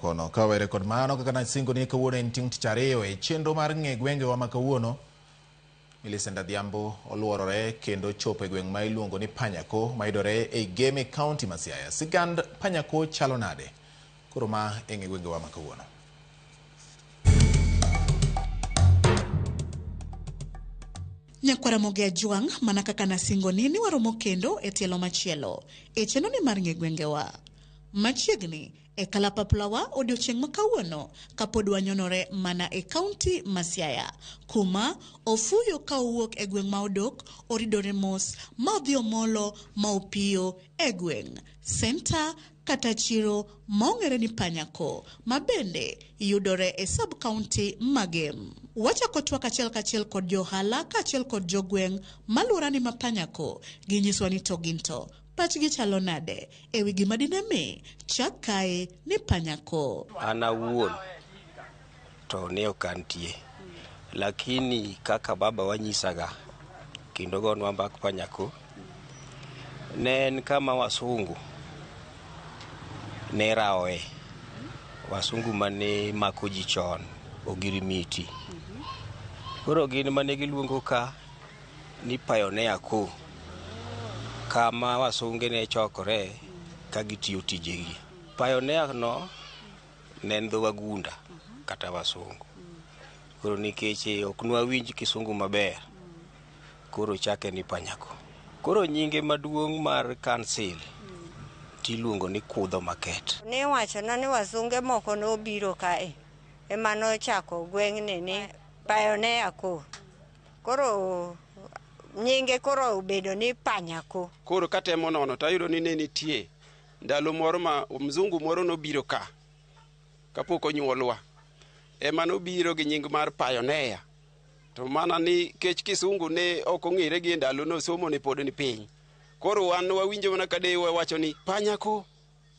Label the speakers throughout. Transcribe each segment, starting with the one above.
Speaker 1: Kono kawere kod mano kaka nasingo ni kawuono en chieng' tich ariyo e chenro mar ng'e gwengewa ma kawuono. Millicent Adhiambo oluorore kendo chopo e gweng' ma iluongo ni Panyako mayudore ei Gem County ma Siaya. Sigand Panyako chalo nade? Koro ma e ng'e gwengewa ma kawuono.
Speaker 2: Nyakwara Moge Ajwang', mana kaka nasingoni ni waromo kendo e tielo machielo e chenro ni mar ng'e gwengewa. Machiegni e kalapaplawa odiochieng' ma kawuono kapod wanyonore mana e kaunti ma Siaya, kuma ofuyo ka owuok e gweng' ma Odok oridore mos ma odhi omolo ma opiyo e gweng' senta kata chiro ma ong'ere ni Panyako ma bende yudore e sub county ma Gem. Wachako twak achiel kachiel kod johala kaachiel kod jogweng' maluorani ma Panyako ginyiswa ni to ginto pachgi chalo nade e wi gima dine mi chak kae ni Panyako.
Speaker 3: An awuon to ne ok antie, lakini kaka baba wanyisaga kendo gonwa mbak Panyako, ne en kama wasungu ne rawoe, wasungu mane mako ji chon ogirimiti. Koro gin mane giluongo ka ni Pioneer Co, kama wasunge ne chokore ka gitiyo tijegi. Pioneer no ne en dho wagunda kata wasungu. Koro nikech ok nwawinj kisungu maber, koro chake ni Panyako. Koro nyinge maduong' mar kansil tiluongo ni Kudho Market.
Speaker 4: Niwachona ni wasunge moko nobiro kae ema nochako gweng'ni ni Pioneer Co. Koro nyinge koro obedo ni Panyako.
Speaker 5: Koro katemo nono tayudo ni ne nitie ndalo moro ma mzungu moro nobiro ka kapok onyuolwa, ema nobiro gi nying mar Pioneer. To mana ni kech kisungu ne ok ong'ere gi e ndalono, somo ne pod ni piny. Koro wan wawinjo mana ka deyewa wacho ni Panyako,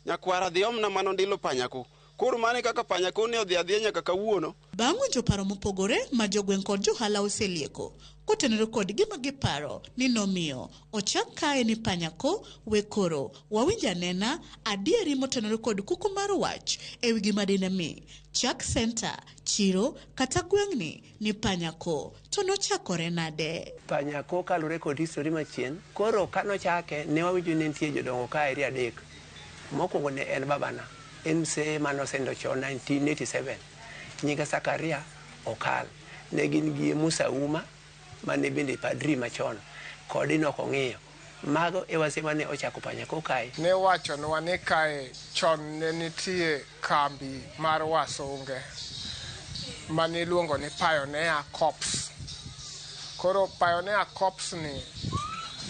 Speaker 5: nyakwara dhi omna mano ndilo Panyako. Koro mano e kaka Panyako ne odhi adhiya nyaka kawuono.
Speaker 2: Bang' winjo paro mopogore ma jogweng' kod johala oselieko kotenore kod gima giparo ni nomiyo ochak kae ni Panyako, we koro wawinj anena adieri motenore kod kuku mar wach e wi gima dine mi chak senta, chiro kata gweng'ni ni Panyako to nochakore nade?
Speaker 6: Panyako kalure kod history machien, koro kanochake ne wawinjo ni nitie jodongo kaeri adek. Mokwongo ne en babana, en msee manosenindo chon 1987, nyinge Sakaria Okal. Ne gin gi Musa Uma mane bende padri machon kod Enoch Ong'iyo. Mago e wase mane ochako Panyako kae.
Speaker 7: Ne wachonwa ni kae chon ne nitie kambi mar wasunge mane iluongo ni Pioneer Corps. Koro Pioneer Corps ni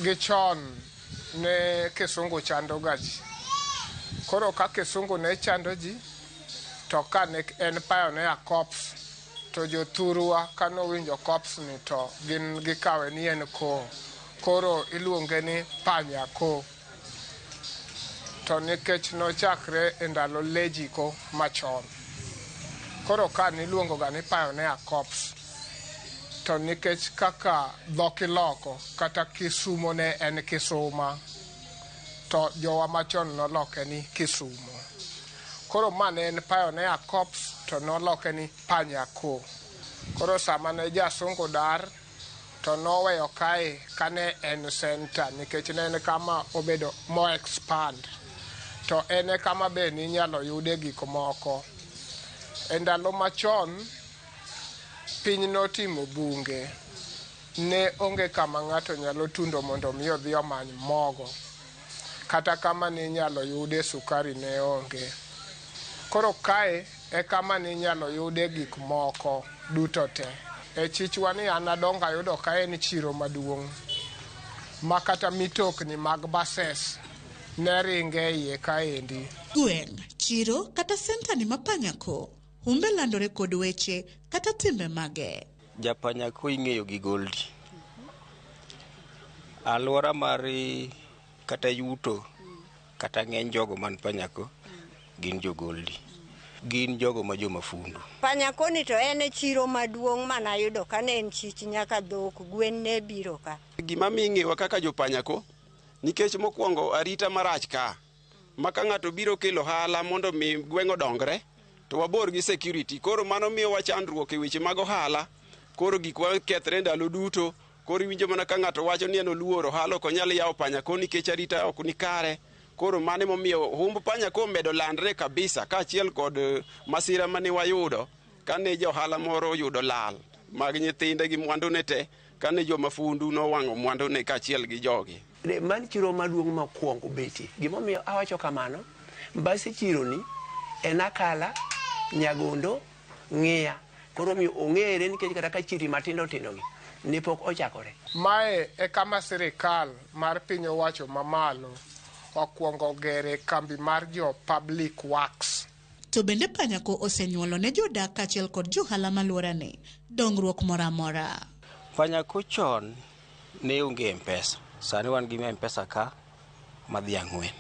Speaker 7: gi chon ne kisungu chando ga ji. Koro ka kisungu ne chando ji to ka ne en Pioneer Corps to jothurwa kanowinjo corps ni to gin gikawe ni en ko. Koro iluonge ni Panyako. To nikech nochakre e ndalo Lejiko machon. Koro ka niluongo ga ni Pioneer Corps. To nikech kaka dhok iloko kata Kisumo ne en Kisuma to jowa machon noloke ni Kisumo. Koro ma ne en Pioneer Corps to noloke ni Panyako. Koro sama ne jasungu dar to noweyo kae kane en center nikech ne en kama obedo mo expand. To en e kama be ninyalo yude gik moko. E ndalo machon piny notimo bunge. Ne onge kama ng'ato nyalo tundo mondo mi odhi omany mogo. Kata kama ninyalo yude sukari ne onge. Koro kae e kama ninyalo yude gik moko duto te. E chichwa ni an adongo ayudo ka en chiro maduong' ma kata mitokni mag buses ne ringe iye kaendi.
Speaker 2: Gweng', chiro kata senta ni ma Panyako, humbe landore kod weche kata timbe mage.
Speaker 3: Japanyako ing'eyo gi Goldi. Alwora mar kata yuto kata ng'eny jogo man Panyako gin jo Goldi. Gin jogo ma jomafundu.
Speaker 4: Panyako ni to en e chiro maduong' manayudo ka ne en chich nyaka dhok, gwen ne biro ka.
Speaker 5: Gima miyo ing'ewa kaka jopanyako, nikech mokwongo arita marach ka, ma ka ng'ato biro kelo ohala mondo mi gweng' odongre, To wabor gi security. Koro mano miyowa chandruok e weche mag ohala. Koro gikwa kethre ndalo duto. Koro iwinjo mana ka ng'ato wacho ni en oluor ohala ok onyal yawo Panyako nikech arita ok ni kare. Koro mano emomiyo humb Panyako omedo landre kabisa kaachiel kod masira mane wayudo kane ja ohala moro oyudo lal mag nyithinde gi mwandune te kane jomafundu nowang'o mwandune kaachiel gi jogi.
Speaker 6: Man chiro maduong' mokwongo betie. Gimomiyo awacho kamano, mbasi chironi en Akala, Nyagondo, Ng'iya. Koro omiyo ong'ere nikech kata ka chiri matindo tindo gi ne pok ochakore.
Speaker 7: Mae e kama sirikal mar piny owacho mamalo okwongo gere kambi mar jo Public Works.
Speaker 2: To bende Panyako osenyuolo ne jodak kaachiel kod johala maluorani dongruok moro amora.
Speaker 3: Panyako chon ne onge M-Pesa. Sani wan gi M-Pesa ka madhi 4.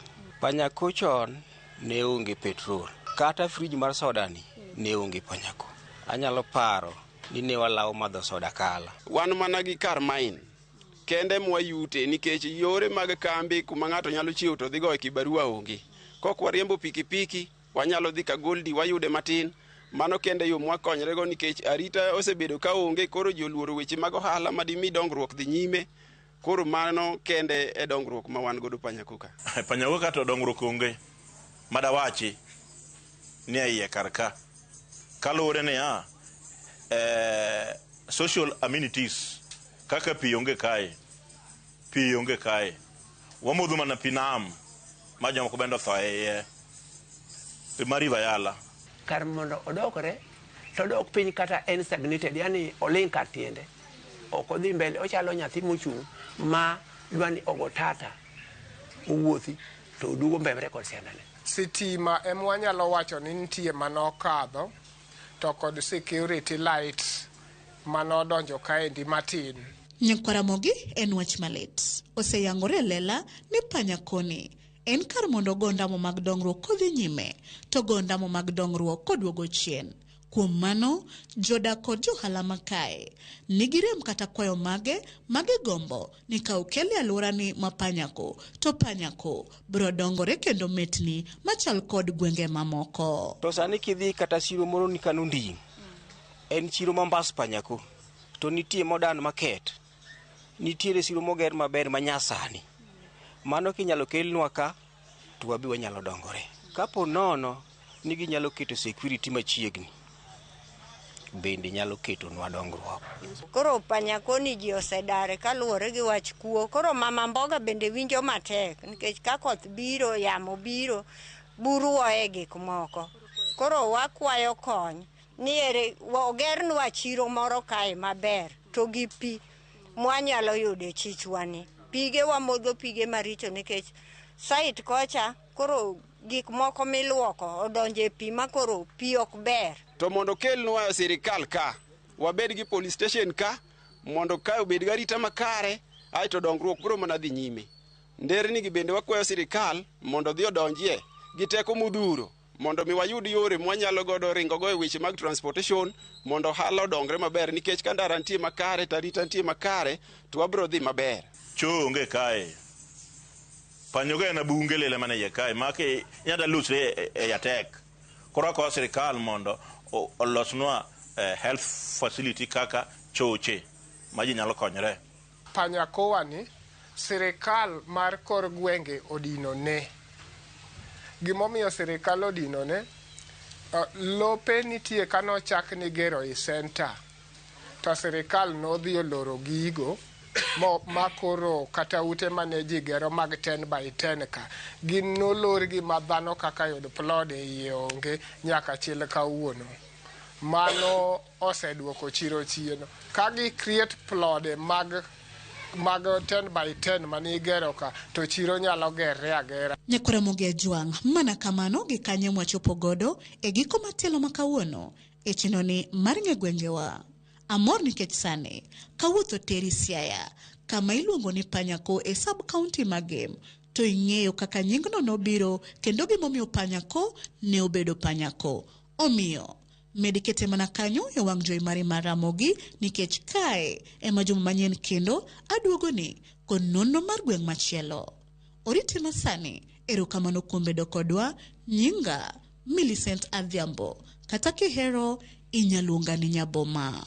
Speaker 3: Panyako chon ne onge petrol. Kata frij mar soda ni ne onge Panyako. Anyalo paro ni ne walawo madho soda kala.
Speaker 5: Wan mana gi kar mine kende mwayute nikech yore mag kambi kuma ng'ato nyalo chiewo to dhi goyo kibarua onge. Kok wariembo pikipiki, wanyalo dhi ka Goldi wayude matin. Mano kende yo mwakonyrego nikech arita osebedo ka onge, koro ji oluoro weche mag ohala madimi dongruok dhi nyime. Koro mano kende e dongruok ma wan godo Panyako ka.
Speaker 8: Panyako ka to dongruok onge madawachi ni e iye kar ka. Kaluwore niya, social amenities kaka pi onge kae, pi onge kae. Wamodho mana pi nam ma jomoko bende otho e iye mar River Yala.
Speaker 6: Kar mondo odokre, to odok piny kata en stagnated, yani oling' kar tiende. Ok odhi mbele, ochalo nyathi mochung' ma dwa ni ogo tata owuothi to oduogo mbemre kod siandane.
Speaker 7: Sitima ema wanyalo wacho ni nitie manokadho to kod security lights manodonjo kaendi matin.
Speaker 2: Nyakwaramogi en wach malit. Oseyangore e lela ni Panyakoni en kar mondo ogo ndamo mag dongruok kodhi nyime to go ndamo mag dongruok koduogo chien. Kuom mano, jodak kod johala makae nigi rem kata kwayo mage magigombo ni ka okel e alworani ma Panyako to Panyako biro dongore kendo metni machal kod gwenge mamoko.
Speaker 3: To sani kidhi kata siro moro ni Kanunding, en chiro ma mbas Panyako, to nitie modern market, nitiere siro moger maber manyasani. Mano kinyalo kelnwa ka, to wabi wanyalo dongore. Kapo nono ni ginyalo keto security machiegni, bende nyalo ketonwa dongruok.
Speaker 4: Koro Panyako ni ji osedare kaluwore gi wach kuo. Koro mama mboga bende winjo matek nikech ka koth biro, yamo biro, buru oye gik moko. Koro wakwayo kony ni ere ogernwa chiro moro kae maber to gi pi mwanyalo yudo e chichwa ni. Pige wamodho pige maricho nikech site kocha koro gik moko miluoko odonjo e pi ma koro pi ok ber.
Speaker 5: To mondo kelnwa sirikal ka, wabed gi police station ka, mondo ka obed gi arita makare, aeto dongruok biro mana dhi nyime. Nderni gi bende wakwayo sirikal mondo odhi odonjie gi teko modhuro mondo mi wayud yore mwanyalo godo ringo go e weche mag transportation mondo ohala odongre maber nikech ka ndara nitie makare to arita nitie makare to wabiro dhi maber.
Speaker 8: Choo onge kae. Panyako en bunge lilo mana iye kae ma inyalo lusri e yatek. Koro akwayo sirikal mondo olosnwa health facility kaka choche ma ji nyalo konyore.
Speaker 7: Panyakowa ni sirikal mar kor gwenge odino ne. Gimomiyo sirikal odino ne, lope nitie kanochak ni gero i center to sirikal nodhi oloro gigo ma koro kata ute mane ji gero mag 10 by 10 ka gin nolorgi ma dhano kaka yud plot e iye onge nyaka chil kawuono. Mano oseduoko chiro chien. Ka gi create plode mag 10 by 10 mane igero ka to chiro nyalo gerre agera.
Speaker 2: Nyakwaramogi Ajwang', mana kamano gi kanye mwachopo godo e giko matelo ma kawuono e chenroni mar ng'e gwengewa. Amor nikech sani kawuotho teri Siaya kama iluongo ni Panyako e sub county ma Gem to ing'eyo kaka nyingno nobiro kendo gimomiyo Panyako ne obedo Panyako. Omiyo med kete mana kanyo e wang' jowi mari mar Ramogi nikech kae ema juma manyien kendo aduogoni kod nonro mar gweng' machielo. Orite masani, erokamano kuom bedo kodwa, nyinga Millicent Adhiambo, kata kihero inyaluonga ni Nyaboma.